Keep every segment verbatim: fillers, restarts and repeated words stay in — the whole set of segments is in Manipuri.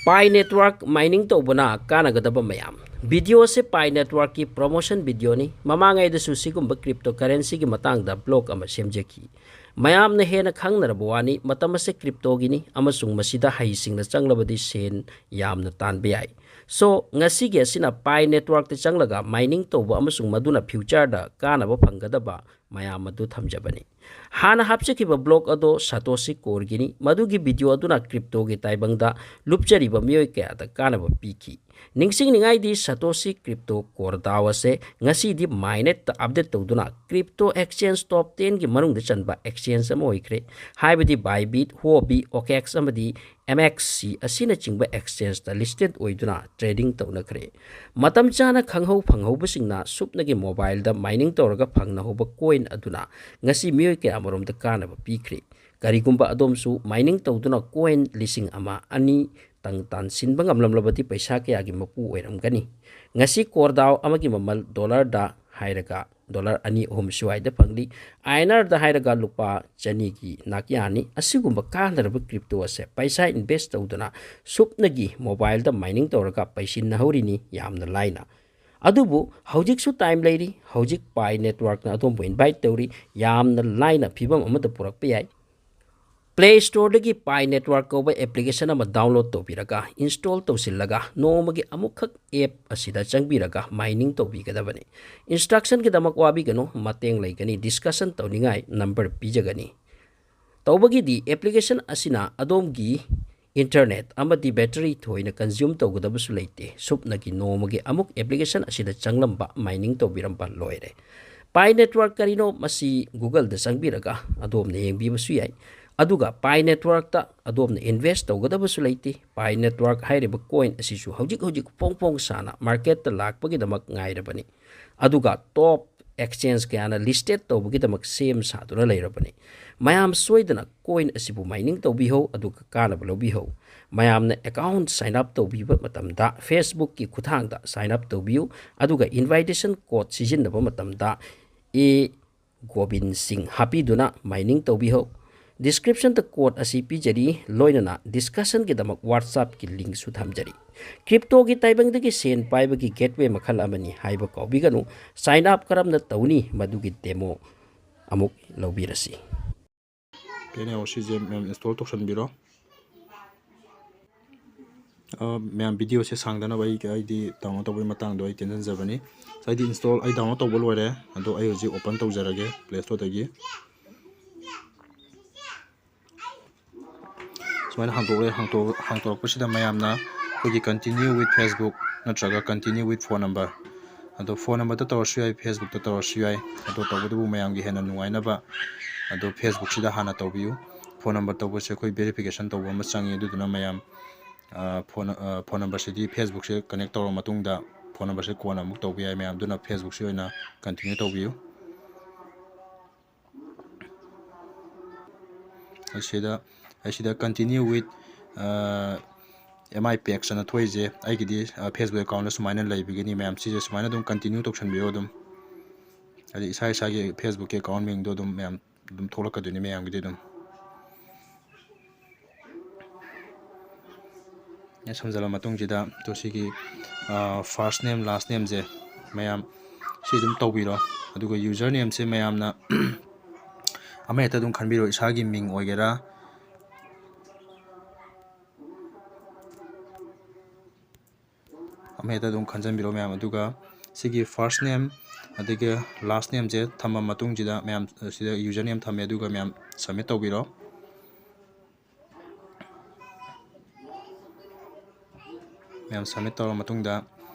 Pi Network mining ꯇꯧꯕꯅ ꯀꯥꯟꯅꯒꯗꯕ ꯃꯌꯥꯝ꯫ Video ꯑꯁꯤ Pi Networkꯀꯤ promotion videoꯅꯤ꯫ ꯃꯃꯥꯡꯉꯩꯗꯁꯨ ꯁꯤꯒꯨꯝꯕ cryptocurrencyꯒꯤ ꯃꯇꯥꯡꯗ blog ꯑꯃ ꯁꯦꯝꯖꯈꯤ꯫ ꯃꯌꯥꯝꯅ ꯍꯦꯟꯅ ꯈꯪꯅꯔꯕ ꯋꯥꯅꯤ, ꯃꯇꯝ ꯑꯁꯤ cryptoꯒꯤꯅꯤ ꯑꯃꯁꯨꯡ ꯃꯁꯤꯗ ꯍꯩꯁꯤꯡꯅ ꯆꯪꯂꯕꯗꯤ ꯁꯦꯟ ꯌꯥꯝꯅ ꯇꯥꯟꯕ ꯌꯥꯏ꯫ So, ꯉꯁꯤꯒꯤ ꯑꯁꯤꯅ Pi Networkꯇ ꯆꯪꯂꯒ mining ꯇꯧꯕ ꯑꯃꯁꯨꯡ ꯃꯗꯨꯅ futureꯗ ꯀꯥꯟꯅꯕ ꯐꯪꯒꯗꯕ ꯃꯌꯥꯝ ꯑꯗꯨ ꯊꯝꯖꯕꯅꯤ꯫ ꯍꯥꯟꯅ ꯍꯥꯞꯆꯈꯤꯕ blog ꯑꯗꯣ Satoshi Coreꯒꯤꯅꯤ꯫ ꯃꯗꯨꯒꯤ video ꯑꯗꯨꯅ cryptoꯒꯤ ꯇꯥꯏꯕꯪꯗ ꯂꯨꯞꯆꯔꯤꯕ ꯃꯤꯑꯣꯏ ꯀꯌꯥꯗ ꯀꯥꯟꯅꯕ ꯄꯤꯈꯤ꯫ ꯅꯤꯡꯁꯤꯡꯅꯤꯡꯉꯥꯏꯗꯤ, Satoshi Crypto Core DAO ꯑꯁꯦ ꯉꯁꯤꯗꯤ Mainnetꯇ update ꯇꯧꯗꯨꯅ crypto exchange top tenꯒꯤ ꯃꯅꯨꯡꯗ ꯆꯟꯕ exchange ꯑꯃ ꯑꯣꯏꯈ꯭ꯔꯦ꯫ ꯍꯥꯏꯕꯗꯤ Bybit, Huobi, OKX ꯑꯃꯗꯤ M X C ꯑꯁꯤꯅꯆꯤꯡꯕ exchangeꯇ listed ꯑꯣꯏꯗꯨꯅ trading ꯇꯧꯅꯈ꯭ꯔꯦ꯫ ꯃꯇꯝ ꯆꯥꯅ ꯈꯪꯍꯧ ꯐꯪꯍꯧꯕꯁꯤꯡꯅ ꯁꯨꯞꯅꯒꯤ mobileꯗ mining ꯇꯧꯔꯒ ꯐꯪꯅꯍꯧꯕ coin ꯑꯗꯨꯅ ꯉꯁꯤ ꯃꯤꯑꯣꯏ ꯀꯌꯥ ꯑꯃꯔꯣꯝꯗ ꯀꯥꯟꯅꯕ ꯄꯤꯈ꯭ꯔꯦ꯫ ꯀꯔꯤꯒꯨꯝꯕ ꯑꯗꯣꯝꯁꯨ mining ꯇꯧꯗꯨꯅ coin ꯂꯤꯁꯤꯡ ꯑꯃ, ꯑꯅꯤ ꯇꯪ ꯇꯥꯟꯁꯤꯟꯕ ꯉꯝꯂꯝꯂꯕꯗꯤ ꯄꯩꯁꯥ ꯀꯌꯥꯒꯤ ꯃꯄꯨ ꯑꯣꯏꯔꯝꯒꯅꯤ? ꯉꯁꯤ Core DAO ꯑꯃꯒꯤ ꯃꯃꯜ dollarꯗ ꯍꯥꯏꯔꯒ dollar ꯑꯅꯤ ꯑꯍꯨꯝ ꯁ꯭ꯋꯥꯏꯗ ꯐꯪꯂꯤ꯫ INRꯗ ꯍꯥꯏꯔꯒ ꯂꯨꯄꯥ ꯆꯅꯤꯒꯤ ꯅꯥꯛꯌꯥꯅꯤ꯫ ꯑꯁꯤꯒꯨꯝꯕ ꯀꯥꯟꯅꯔꯕ crypto ꯑꯁꯦ ꯄꯩꯁꯥ invest ꯇꯧꯗꯅ ꯁꯨꯞꯅꯒꯤ mobileꯗ mining ꯇꯧꯔꯒ ꯄꯩꯁꯤꯟꯅꯍꯧꯔꯤꯅꯤ ꯌꯥꯝꯅ ꯂꯥꯏꯅ꯫ ꯑꯗꯨꯕꯨ ꯍꯧꯖꯤꯛꯁꯨ time ꯂꯩꯔꯤ꯫ ꯍꯧꯖꯤꯛ Pi Networkꯅ ꯑꯗꯣꯝꯕꯨ invite ꯇꯧꯔꯤ꯫ ꯌꯥꯝꯅ ꯂꯥꯏꯅ ꯐꯤꯕꯝ ꯑꯃꯗ ꯄꯨꯔꯛꯄ ꯌꯥꯏ꯫ Play Storeꯗꯒꯤ Pi Network ꯀꯧꯕ application ꯑꯃ download ꯇꯧꯕꯤꯔꯒ, install ꯇꯧꯁꯤꯜꯂꯒ, ꯅꯣꯡꯃꯒꯤ ꯑꯃꯨꯛꯈꯛ app ꯑꯁꯤꯗ ꯆꯪꯕꯤꯔꯒ mining ꯇꯧꯕꯤꯒꯗꯕꯅꯤ꯫ Instructionꯒꯤꯗꯃꯛ ꯋꯥꯕꯤꯒꯅꯨ, ꯃꯇꯦꯡ ꯂꯩꯒꯅꯤ, discussion ꯇꯧꯅꯤꯡꯉꯥꯏ number ꯄꯤꯖꯒꯅꯤ꯫ ꯇꯧꯕꯒꯤꯗꯤ application ꯑꯁꯤꯅ ꯑꯗꯣꯝꯒꯤ internet ꯑꯃꯗꯤ battery ꯊꯣꯏꯅ consume ꯇꯧꯒꯗꯕꯁꯨ ꯂꯩꯇꯦ꯫ ꯁꯨꯞꯅꯒꯤ ꯅꯣꯡꯃꯒꯤ ꯑꯃꯨꯛ application ꯑꯁꯤꯗ ꯆꯪꯂꯝꯕ, mining ꯇꯧꯕꯤꯔꯝꯕ ꯂꯣꯏꯔꯦ꯫ Pi Network ꯀꯔꯤꯅꯣ? ꯃꯁꯤ Googleꯗ ꯆꯪꯕꯤꯔꯒ ꯑꯗꯣꯝꯅ ꯌꯦꯡꯕꯤꯕꯁꯨ ꯌꯥꯏ꯫ ꯑꯗꯨꯒ Pi Networkꯇ ꯑꯗꯣꯝꯅ invest ꯇꯧꯒꯗꯕꯁꯨ ꯂꯩꯇꯦ꯫ Pi Network ꯍꯥꯏꯔꯤꯕ coin ꯑꯁꯤꯁꯨ ꯍꯧꯖꯤꯛ ꯍꯧꯖꯤꯛ ꯐꯣꯡ ꯐꯣꯡ ꯁꯥꯅ marketꯇ ꯂꯥꯛꯄꯒꯤꯗꯃꯛ ꯉꯥꯏꯔꯕꯅꯤ꯫ ꯑꯗꯨꯒ top exchange ꯀꯌꯥꯅ listed ꯇꯧꯕꯒꯤꯗꯃꯛ ꯁꯦꯝ ꯁꯥꯗꯨꯅ ꯂꯩꯔꯕꯅꯤ꯫ ꯃꯌꯥꯝ ꯁꯣꯏꯗꯅ coin ꯑꯁꯤꯕꯨ mining ꯇꯧꯕꯤꯍꯧ, ꯑꯗꯨꯒ ꯀꯥꯟꯅꯕ ꯂꯧꯕꯤꯍꯧ꯫ ꯃꯌꯥꯝꯅ account sign up ꯇꯧꯕꯤꯕ ꯃꯇꯝꯗ Facebookꯀꯤ ꯈꯨꯠꯊꯥꯡꯗ sign up ꯇꯧꯕꯤꯌꯨ, ꯑꯗꯨꯒ invitation code ꯁꯤꯖꯤꯟꯅꯕ ꯃꯇꯝꯗ A ꯒꯣꯕꯤꯟ ꯁꯤꯡ ꯍꯥꯞꯄꯤꯗꯨꯅ mining ꯇꯧꯕꯤꯍꯧ꯫ Description-ꯗ code ꯑꯁꯤ ꯄꯤꯖꯔꯤ, ꯂꯣꯏꯅꯅ discussion-ꯒꯤꯗꯃꯛ WhatsApp-ꯀꯤ link-ꯁꯨ ꯊꯝꯖꯔꯤ꯫ Crypto-ꯒꯤ ꯇꯥꯏꯕꯪꯗꯒꯤ ꯁꯦꯟ ꯄꯥꯏꯕꯒꯤ gateway ꯃꯈꯜ ꯑꯃꯅꯤ ꯍꯥꯏꯕ ꯀꯥꯎꯕꯤꯒꯅꯨ꯫ Sign up ꯀꯔꯝꯅ ꯇꯧꯅꯤ, ꯃꯗꯨꯒꯤ demo ꯑꯃꯨꯛ ꯂꯧꯕꯤꯔꯁꯤ꯫ ꯀꯩꯅꯣ, ꯁꯤꯁꯦ ꯃꯌꯥꯝ install ꯇꯧꯁꯟꯕꯤꯔꯣ꯫ ꯑ, ꯃꯌꯥꯝ, video-ꯁꯦ ꯁꯥꯡꯗꯅꯕ ꯑꯩ, ꯑꯩꯗꯤ download ꯇꯧꯕꯒꯤ ꯃꯇꯥꯡꯗꯣ ꯑꯩ ꯇꯦꯟꯁꯤꯟꯖꯕꯅꯤ꯫ ꯑꯩꯗꯤ install, ꯑꯩ download ꯇꯧꯕ ꯂꯣꯏꯔꯦ꯫ ꯑꯗꯣ ꯑꯩ ꯍꯧꯖꯤꯛ open ꯇꯧꯖꯔꯒꯦ Play Store-ꯗꯒꯤ꯫ ꯁꯨꯃꯥꯏꯅ ꯍꯥꯡꯗꯣꯛꯂꯦ꯫ ꯍꯥꯡꯇꯣꯛ-, ꯍꯥꯡꯇꯣꯔꯛꯄꯁꯤꯗ ꯃꯌꯥꯝꯅ ꯑꯩꯈꯣꯏꯒꯤ continue with Facebook ꯅꯠꯇ꯭ꯔꯒ continue with phone number, ꯑꯗꯣ phone number-ꯗ ꯇꯧꯔꯁꯨ ꯌꯥꯏ, Facebook-ꯇ ꯇꯧꯔꯁꯨ ꯌꯥꯏ꯫ ꯑꯗꯣ ꯇꯧꯕꯇꯕꯨ ꯃꯌꯥꯝꯒꯤ ꯍꯦꯟꯅ ꯅꯨꯡꯉꯥꯏꯅꯕ ꯑꯗꯣ Facebook-ꯁꯤꯗ ꯍꯥꯟꯅ ꯇꯧꯕꯤꯌꯨ꯫ Phone number ꯇꯧꯕꯁꯦ ꯑꯩꯈꯣꯏ verification ꯇꯧꯕ ꯑꯃ ꯆꯪꯉꯤ꯫ ꯑꯗꯨꯗꯨꯅ ꯃꯌꯥꯝ, ꯑ, phone, ꯑ, phone number-ꯁꯤꯗꯤ Facebook-ꯁꯦ connect ꯇꯧꯔꯕ ꯃꯇꯨꯡꯗ phone number-ꯁꯦ ꯀꯣꯟꯅ ꯑꯃꯨꯛ ꯇꯧꯕ ꯌꯥꯏ꯫ ꯃꯌꯥꯝꯗꯨꯅ Facebook-ꯁꯤ ꯑꯣꯏꯅ continue ꯇꯧꯕꯤꯌꯨ꯫ ꯑꯁꯤꯗ, ꯑꯁꯤꯗ continue with, ꯑ, M I Pax ꯑꯅ ꯊꯣꯛꯏꯁꯦ ꯑꯩꯒꯤꯗꯤ, ꯑ, Facebook account-ꯇ ꯁꯨꯃꯥꯏꯅ ꯂꯩꯕꯒꯤꯅꯤ ꯃꯌꯥꯝ꯫ ꯁꯤꯁꯦ ꯁꯨꯃꯥꯏꯅ ꯑꯗꯨꯝ continue ꯇꯧꯁꯟꯕꯤꯔꯣ ꯑꯗꯨꯝ꯫ ꯍꯥꯏꯗꯤ ꯏꯁꯥ ꯏꯁꯥꯒꯤ Facebook-ꯀꯤ account ꯃꯤꯡꯗꯣ ꯑꯗꯨꯝ ꯃꯌꯥꯝ ꯑꯗꯨꯝ ꯊꯣꯛꯂꯛꯀꯗꯣꯏꯅꯤ ꯃꯌꯥꯝꯒꯤꯗꯤ ꯑꯗꯨꯝ꯫ ꯁꯝꯖꯜꯂ ꯃꯇꯨꯡꯁꯤꯗ, ꯑꯗꯣ ꯁꯤꯒꯤ, ꯑ, first name, last name-ꯁꯦ ꯃꯌꯥꯝ ꯁꯤ ꯑꯗꯨꯝ ꯇꯧꯕꯤꯔꯣ꯫ ꯑꯗꯨꯒ user name-ꯁꯦ ꯃꯌꯥꯝꯅ ꯑꯃꯍꯦꯛꯇ ꯑꯗꯨꯝ ꯈꯟꯕꯤꯔꯣ, ꯏꯁꯥꯒꯤ ꯃꯤꯡ ꯑꯣꯏꯒꯦꯔꯥ, ꯑꯃꯍꯦꯛꯇ ꯑꯗꯨꯝ ꯈꯟꯖꯟꯕꯤꯔꯣ ꯃꯌꯥꯝ꯫ ꯑꯗꯨꯒ ꯁꯤꯒꯤ first name ꯑꯗꯒꯤ last name-ꯁꯦ ꯊꯝꯃ ꯃꯇꯨꯡꯁꯤꯗ ꯃꯌꯥꯝ, ꯁꯤꯗ user name ꯊꯝꯃꯦ, ꯑꯗꯨꯒ ꯃꯌꯥꯝ submit ꯇꯧꯕꯤꯔꯣ꯫ ꯃꯌꯥꯝ submit ꯇꯧꯔ ꯃꯇꯨꯡꯗ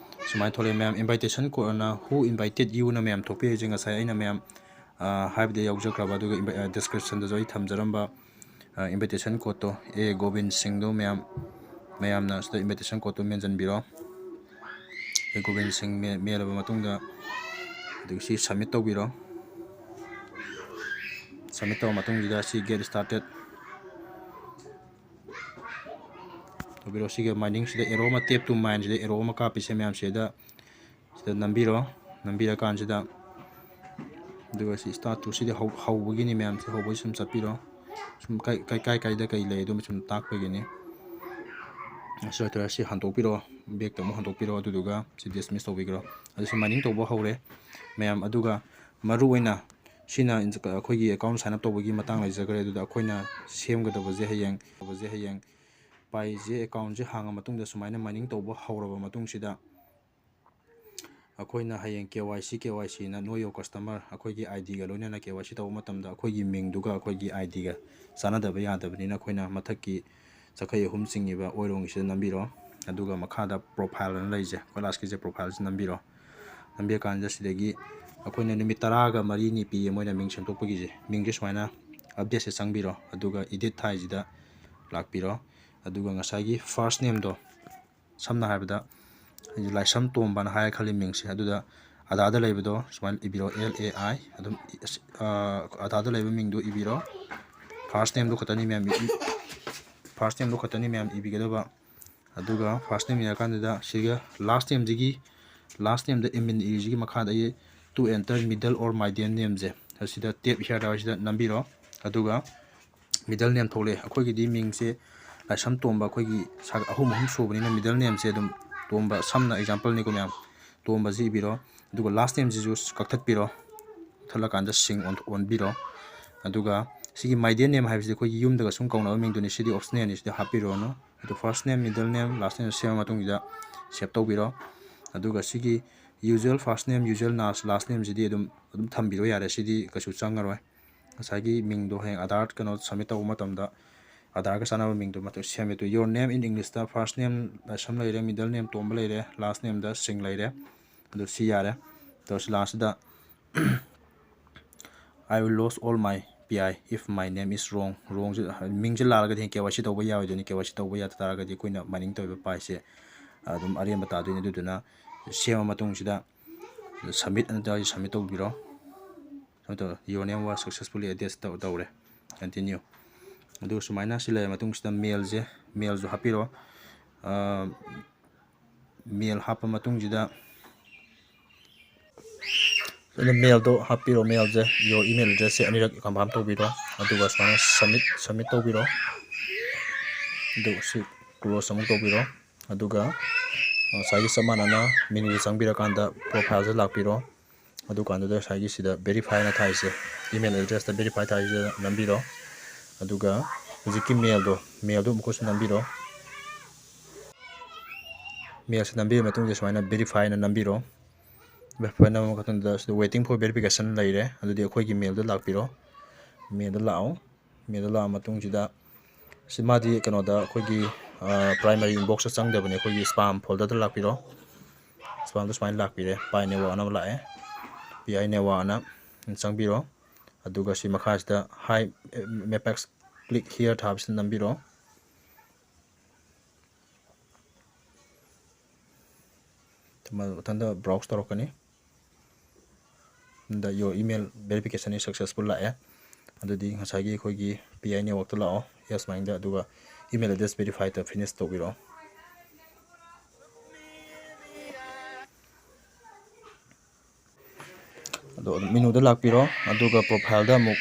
ꯁꯨꯃꯥꯏꯅ ꯊꯣꯛꯂꯛꯑꯦ ꯃꯌꯥꯝ꯫ Invitation code ꯑꯅ "Who invited you?" ꯑꯅ ꯃꯌꯥꯝ ꯊꯣꯛꯄꯤꯔꯤꯁꯦ ꯉꯁꯥꯏ ꯑꯩꯅ ꯃꯌꯥꯝ, ꯑ, ꯍꯥꯏꯕꯗ ꯌꯥꯎꯖꯈ꯭ꯔꯕ, ꯑꯗꯨꯒ invi-, ꯑ, description-ꯗꯁꯨ ꯑꯩ ꯊꯝꯖꯔꯝꯕ, ꯑ, invitation code-ꯇꯣ, A ꯒꯣꯕꯤꯟ ꯁꯤꯡꯗꯣ ꯃꯌꯥꯝ, ꯃꯌꯥꯝꯅ ꯁꯤꯗ invitation code-ꯇꯣ ꯃꯦꯟꯁꯤꯟꯕꯤꯔꯣ꯫ A ꯒꯣꯕꯤꯟ ꯁꯤꯡ ꯃꯦ-, ꯃꯦꯜꯂꯕ ꯃꯇꯨꯡꯗ, ꯑꯗꯨꯒ ꯁꯤ submit ꯇꯧꯕꯤꯔꯣ꯫ Submit ꯇꯧꯔ ꯃꯇꯨꯡꯁꯤꯗ ꯁꯤ get started ꯇꯧꯕꯤꯔꯣ꯫ ꯁꯤꯒꯤ mining-ꯁꯤꯗ arrow ꯑꯃ, tap to mine-ꯁꯤꯗ arrow ꯑꯃ ꯀꯥꯞꯄꯤꯁꯦ ꯃꯌꯥꯝ, ꯁꯤꯗ, ꯁꯤꯗ ꯅꯝꯕꯤꯔꯣ꯫ ꯅꯝꯕꯤꯔꯀꯥꯟꯁꯤꯗ, ꯑꯗꯨꯒ ꯁꯤ start to, ꯁꯤꯗꯤ ꯍꯧ-, ꯍꯧꯕꯒꯤꯅꯤ ꯃꯌꯥꯝ, ꯁꯤ ꯍꯧꯕꯒꯤ ꯁꯨꯝ ꯆꯠꯄꯤꯔꯣ꯫ ꯁꯨꯝ ꯀꯥꯏ ꯀꯥꯏ ꯀꯥꯏ ꯀꯥꯏꯗ ꯀꯩ ꯂꯩ ꯑꯗꯨꯝꯕ ꯁꯨꯝ ꯇꯥꯛꯄꯒꯤꯅꯤ꯫ ꯁꯤ ꯂꯣꯏꯊꯣꯔꯛꯑꯦ, ꯁꯤ ꯍꯟꯗꯣꯛꯄꯤꯔꯣ, backꯇ ꯑꯃꯨꯛ ꯍꯟꯗꯣꯛꯄꯤꯔꯣ, ꯑꯗꯨꯗꯨꯒ ꯁꯤ dismiss ꯇꯧꯕꯤꯈ꯭ꯔꯣ꯫ ꯑꯗꯨ ꯁꯤ mining ꯇꯧꯕ ꯍꯧꯔꯦ꯫ ꯃꯌꯥꯝ ꯑꯗꯨꯒ ꯃꯔꯨꯑꯣꯏꯅ ꯁꯤꯅ ꯑꯩꯈꯣꯏꯒꯤ account sign up ꯇꯧꯕꯒꯤ ꯃꯇꯥꯡ ꯂꯩꯖꯈ꯭ꯔꯦ꯫ ꯑꯗꯨꯗ ꯑꯩꯈꯣꯏꯅ ꯁꯦꯝꯒꯗꯕꯁꯦ ꯍꯌꯦꯡ, ꯇꯧꯕꯁꯦ ꯍꯌꯦꯡ Pi-ꯁꯦ account-ꯁꯦ ꯍꯥꯡꯉ ꯃꯇꯨꯡꯗ, ꯁꯨꯃꯥꯏꯅ mining ꯇꯧꯕ ꯍꯧꯔꯕ ꯃꯇꯨꯡꯁꯤꯗ, ꯑꯩꯈꯣꯏꯅ ꯍꯌꯦꯡ K Y C, K Y C-ꯅ Know Your Customer, ꯑꯩꯈꯣꯏꯒꯤ I D-ꯒ ꯂꯣꯏꯅꯅ K Y C ꯇꯧꯕ ꯃꯇꯝꯗ ꯑꯩꯈꯣꯏꯒꯤ ꯃꯤꯡꯗꯨꯒ ꯑꯩꯈꯣꯏꯒꯤ I D-ꯒ ꯆꯥꯟꯅꯗꯕ ꯌꯥꯗꯕꯅꯤꯅ, ꯑꯩꯈꯣꯏꯅ ꯃꯊꯛꯀꯤ ꯆꯈꯩ ꯑꯍꯨꯝ ꯆꯤꯡꯉꯤꯕ ꯑꯣꯏꯔꯣꯝꯒꯤꯁꯤꯗ ꯅꯝꯕꯤꯔꯣ꯫ ꯑꯗꯨꯒ ꯃꯈꯥꯗ profile ꯑꯅ ꯂꯩꯁꯦ, ꯑꯩꯈꯣꯏ last-ꯀꯤꯁꯦ profile-ꯁꯦ ꯅꯝꯕꯤꯔꯣ꯫ ꯅꯝꯕꯤꯔꯀꯥꯟꯗ ꯁꯤꯗꯒꯤ ꯑꯩꯈꯣꯏꯅ ꯅꯨꯃꯤꯠ ꯇꯔꯥꯒ ꯃꯔꯤꯅꯤ ꯄꯤꯌꯦ ꯃꯣꯏꯅ ꯃꯤꯡ ꯁꯦꯝꯗꯣꯛꯄꯒꯤꯁꯦ꯫ ꯃꯤꯡꯁꯦ ꯁꯨꯃꯥꯏꯅ update-ꯁꯦ ꯆꯪꯕꯤꯔꯣ, ꯑꯗꯨꯒ edit ꯍꯥꯏꯁꯤꯗ ꯂꯥꯛꯄꯤꯔꯣ꯫ ꯑꯗꯨꯒ ꯉꯁꯥꯏꯒꯤ first name-ꯗꯣ ꯁꯝꯅ ꯍꯥꯏꯔꯕꯗ, ꯍꯥꯏꯗꯤ ꯂꯥꯏꯁ꯭ꯔꯝ ꯇꯣꯝꯕꯅ ꯍꯥꯏꯔ ꯈꯜꯂꯤ ꯃꯤꯡꯁꯦ, ꯑꯗꯨꯗ ꯑꯗꯥꯔꯗ ꯂꯩꯕꯗꯣ ꯁꯨꯃꯥꯏꯅ ꯏꯕꯤꯔꯣ, L A I ꯑꯗꯨꯝ, ꯑ, ꯑꯗꯥꯔꯗ ꯂꯩꯕ ꯃꯤꯡꯗꯣ ꯏꯕꯤꯔꯣ꯫ First name-ꯗꯣ ꯈꯛꯇꯅꯤ ꯃꯌꯥꯝ ꯏ-, first name-ꯗꯣ ꯈꯛꯇꯅꯤ ꯃꯌꯥꯝ ꯏꯕꯤꯒꯗꯕ꯫ ꯑꯗꯨꯒ first name ꯏꯔꯀꯥꯟꯗꯨꯗ ꯁꯤꯒ last name-ꯁꯤꯒꯤ, last name-ꯗ admin ꯏꯔꯤꯁꯤꯒꯤ ꯃꯈꯥꯗ ꯑꯩ to enter middle or maiden name-ꯁꯦ ꯑꯁꯤꯗ tap here ꯍꯥꯏꯁꯤꯗ ꯅꯝꯕꯤꯔꯣ꯫ ꯑꯗꯨꯒ middle name ꯊꯣꯛꯂꯛꯑꯦ꯫ ꯑꯩꯈꯣꯏꯒꯤꯗꯤ ꯃꯤꯡꯁꯦ ꯂꯥꯏꯁ꯭ꯔꯝ ꯇꯣꯝꯕ, ꯑꯩꯈꯣꯏꯒꯤ ꯁꯥ-, ꯑꯍꯨꯝ ꯑꯍꯨꯝ ꯁꯨꯕꯅꯤꯅ middle name-ꯁꯦ ꯑꯗꯨꯝ ꯇꯣꯝꯕ, ꯁꯝꯅ example-ꯅꯤꯀꯣ ꯃꯌꯥꯝ, ꯇꯣꯝꯕꯁꯤ ꯏꯕꯤꯔꯣ꯫ ꯑꯗꯨꯒ last name-ꯁꯤꯁꯨ ꯀꯛꯊꯠꯄꯤꯔꯣ, ꯀꯛꯊꯠꯂꯀꯥꯟꯗ ꯁꯤꯡ ꯑꯣꯟ-, ꯑꯣꯟꯕꯤꯔꯣ꯫ ꯑꯗꯨꯒ ꯁꯤꯒꯤ maiden name ꯍꯥꯏꯕꯁꯤꯗꯤ ꯑꯩꯈꯣꯏꯒꯤ ꯌꯨꯝꯗꯒ ꯁꯨꯝ ꯀꯧꯅꯕ ꯃꯤꯡꯗꯨꯅꯤ, ꯁꯤꯗꯤ optional-ꯅꯤ, ꯁꯤꯗꯤ ꯍꯥꯞꯄꯤꯔꯨꯔꯅꯨ꯫ ꯑꯗꯨ first name, middle name, last name ꯁꯦꯝꯃ ꯃꯇꯨꯡꯁꯤꯗ save ꯇꯧꯕꯤꯔꯣ꯫ ꯑꯗꯨꯒ ꯁꯤꯒꯤ usual first name, usual last, last name-ꯁꯤꯗꯤ ꯑꯗꯨꯝ, ꯑꯗꯨꯝ ꯊꯝꯕꯤꯔꯣ ꯌꯥꯔꯦ, ꯁꯤꯗꯤ ꯀꯩꯁꯨ ꯆꯪꯉꯔꯣꯏ꯫ ꯉꯁꯥꯏꯒꯤ ꯃꯤꯡꯗꯣ ꯍꯌꯦꯡ ꯑꯗꯥꯔ ꯀꯩꯅꯣ submit ꯇꯧꯕ ꯃꯇꯝꯗ ꯑꯗꯥꯔꯒ ꯆꯥꯟꯅꯕ ꯃꯤꯡꯗꯣ ꯃꯊꯛ ꯁꯦꯝꯃꯦ꯫ ꯑꯗꯨ your name in English-ꯇ first name ꯂꯥꯏꯁ꯭ꯔꯝ ꯂꯩꯔꯦ, middle name ꯇꯣꯝꯕ ꯂꯩꯔꯦ, last name-ꯗ ꯁꯤꯡ ꯂꯩꯔꯦ꯫ ꯑꯗꯨ ꯁꯤ ꯌꯥꯔꯦ꯫ ꯑꯗꯣ ꯁꯤ last-ꯁꯤꯗ I will lose all my P I if my name is wrong꯫ Wrong-ꯁꯤ, ꯃꯤꯡꯁꯦ ꯂꯥꯜꯂꯒꯗꯤ ꯍꯌꯦꯡ K Y C ꯇꯧꯕ ꯌꯥꯔꯣꯏꯗꯣꯏꯅꯤ꯫ K Y C ꯇꯧꯕ ꯌꯥ ꯇꯥꯔꯒꯗꯤ ꯑꯩꯈꯣꯏꯅ mining ꯇꯧꯔꯤꯕ Pi-ꯁꯦ ꯑꯗꯨꯝ ꯑꯔꯦꯝꯕ ꯇꯥꯗꯣꯏꯅꯤ꯫ ꯑꯗꯨꯗꯨꯅ ꯁꯦꯝꯃ ꯃꯇꯨꯡꯁꯤꯗ submit ꯑꯅ ꯇꯧꯔꯤ, submit ꯇꯧꯕꯤꯔꯣ꯫ Submit ꯇꯧꯔꯣ꯫ Your name was successfully added ꯇꯧ-, ꯇꯧꯔꯦ꯫ Continue꯫ ꯑꯗꯨꯒ ꯁꯨꯃꯥꯏꯅ ꯁꯤ ꯂꯩꯔ ꯃꯇꯨꯡꯁꯤꯗ mail-ꯁꯦ, mail-ꯁꯨ ꯍꯥꯞꯄꯤꯔꯣ꯫ ꯑ, mail ꯍꯥꯞꯄ ꯃꯇꯨꯡꯁꯤꯗ ꯑꯗꯨ mail-ꯗꯣ ꯍꯥꯞꯄꯤꯔꯣ, mail-ꯁꯦ, your email address-ꯁꯦ ꯑꯅꯤꯔꯛ confirm ꯇꯧꯕꯤꯔꯣ꯫ ꯑꯗꯨꯒ ꯁꯨꯃꯥꯏꯅ submit submit ꯇꯧꯕꯤꯔꯣ꯫ ꯑꯗꯨ ꯁꯤ close ꯑꯃꯨꯛ ꯇꯧꯕꯤꯔꯣ꯫ ꯑꯗꯨꯒ ꯉꯁꯥꯏꯒꯤ ꯆꯞ ꯃꯥꯟꯅꯅ menuꯗ ꯆꯪꯕꯤꯔꯀꯥꯟꯗ profileꯁꯦ ꯂꯥꯛꯄꯤꯔꯣ꯫ ꯑꯗꯨꯀꯥꯟꯗꯨꯗ ꯉꯁꯥꯏꯒꯤ ꯁꯤꯗ verifyꯅ ꯊꯥꯏꯁꯦ, email addressꯇ verify ꯊꯥꯏꯁꯤꯗ ꯅꯝꯕꯤꯔꯣ꯫ ꯑꯗꯨꯒ ꯍꯧꯖꯤꯛꯀꯤ mailꯗꯣ, mailꯗꯣ ꯑꯃꯨꯛꯀꯁꯨ ꯅꯝꯕꯤꯔꯣ꯫ Mailꯁꯦ ꯅꯝꯕꯤꯔ ꯃꯇꯨꯡꯗ ꯁꯨꯃꯥꯏꯅ verifyꯅ ꯅꯝꯕꯤꯔꯣ꯫ Verify ꯅꯝꯕ ꯃꯇꯨꯡꯗ ꯁꯤꯗ waiting for verification ꯂꯩꯔꯦ, ꯑꯗꯨꯗꯤ ꯑꯩꯈꯣꯏꯒꯤ mailꯗ ꯂꯥꯛꯄꯤꯔꯣ꯫ Mailꯗ ꯂꯥꯛꯑꯣ꯫ Mailꯗ ꯂꯥꯛꯑ ꯃꯇꯨꯡꯁꯤꯗ ꯁꯤ ꯃꯥꯗꯤ ꯀꯩꯅꯣꯗ ꯑꯩꯈꯣꯏꯒꯤ primary inboxꯇ ꯆꯪꯗꯕꯅꯤ, ꯑꯩꯈꯣꯏꯒꯤ spam folderꯗ ꯂꯥꯛꯄꯤꯔꯣ꯫ Spamꯗ ꯁꯨꯃꯥꯏꯅ ꯂꯥꯛꯄꯤꯔꯦ, Pi Network ꯑꯅ ꯑꯃ ꯂꯥꯛꯑꯦ, Pi Network ꯑꯅ ꯆꯪꯕꯤꯔꯣ꯫ ꯑꯗꯨꯒ ꯁꯤ ꯃꯈꯥꯁꯤꯗ Hi Mapex, click here ꯊꯥꯕꯁꯤꯗ ꯅꯝꯕꯤꯔꯣ꯫ ꯃꯊꯟꯇ browse ꯇꯧꯔꯛꯀꯅꯤ꯫ ꯑꯗ your email verification is successful ꯂꯥꯛꯑꯦ꯫ ꯑꯗꯨꯗꯤ ꯉꯁꯥꯏꯒꯤ ꯑꯩꯈꯣꯏꯒꯤ Pi Networkꯇ ꯂꯥꯛꯑꯣ, yes ꯃꯅꯤꯡꯗ, ꯑꯗꯨꯒ email address verifyꯗ finish ꯇꯧꯕꯤꯔꯣ꯫ ꯑꯗꯣ menuꯗ ꯂꯥꯛꯄꯤꯔꯣ, ꯑꯗꯨꯒ profileꯗ ꯑꯃꯨꯛ